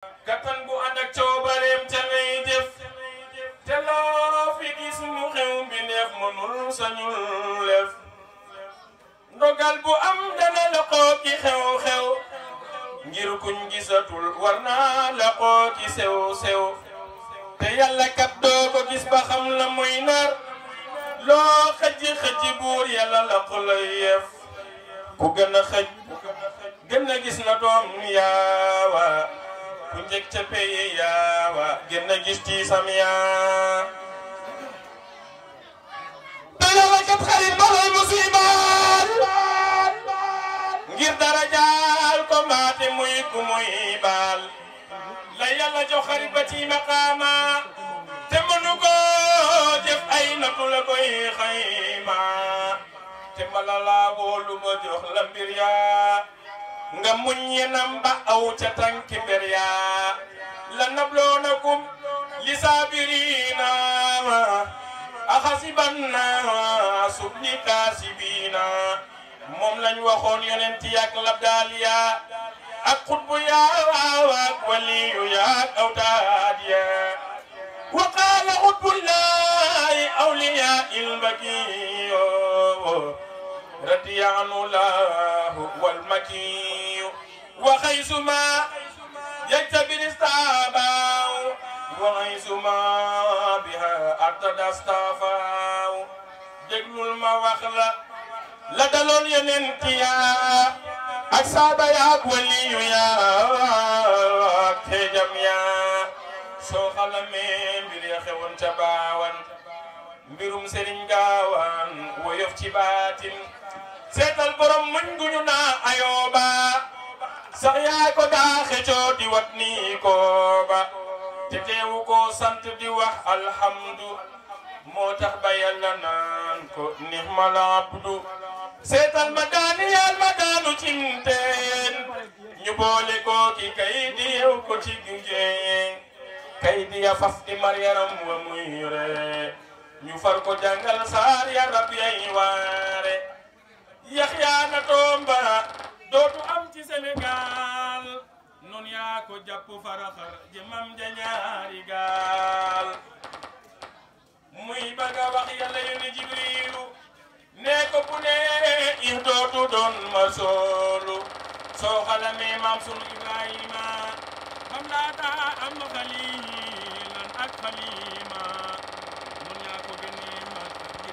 kattan bu ànd ak coobareem ca lay jëf te loo fi gis mu xew bi neef mënul sañul lef ndogal bu am dana la xoo ki xew-xew ngir kuñ gisatul war naa la xoo ki sew-sew te yàlla kat doo ko gis ba xam la muy nar loo xëj buur yàlla la ko lay yef ku gën a xëj gën a gis na doom yaawa ku njëkk ca peye yaawa gën a gis ci sam yaa te yàlla kat xarit ba lay musibaal ngir dara jaal ko maate muy ku muy baal la yàlla jox xarit ba ci maqaama te mënu ko jëf ay natu la koy xayma te mbala laa boolu ma jox la mbir yaa nga muñ yenam ba aw ca tànki mbir yaa la nabloonakum li saabiriina axasiban naasu li kaasibiina moom lañ waxoon yonent yak labdaal yaa ak xutbu yaa ak waliyu yaa ak awtaad yaa wa qaala xutbullaahi awliyaa ilbakiyo radiya anhu laahu wal makiyu wa xaysuma yajtabir istaabaaw wa xaysuma biha artadastafaaw déglul ma wax la daloon yonent yaa ak saaba yaa ak waliyu yaa ak teejam yaa soo xalamee mbir ya xewoon ca baawan mbirum Serigne Gaawaan woyof ci baatin seetal borom muñ guñu naa ayooba sax yaa ko daa xëccoo di wat nii kooba te teewu ko sant di wax alhamdu moo tax ba yàlla naan ko nihmal abdu seetal ma daani yàlla ma daanu cinteen ñu boole ko ki kay di yew ko ci gungeen kay di ya faf di maryaram wa muy re ñu far ko jàngal saar ya rab yay waare Yaxya na tomba dootu am ci Sénégal non yaa ko jàpp faraxar jëmam ja ñaari gaal muy baga wax yàlla yónni Jibriilu ne ko bu ne i dootu doon ma soolu soo xalamee maam sunu Ibrahima xam naa taa am xalilan ak xalima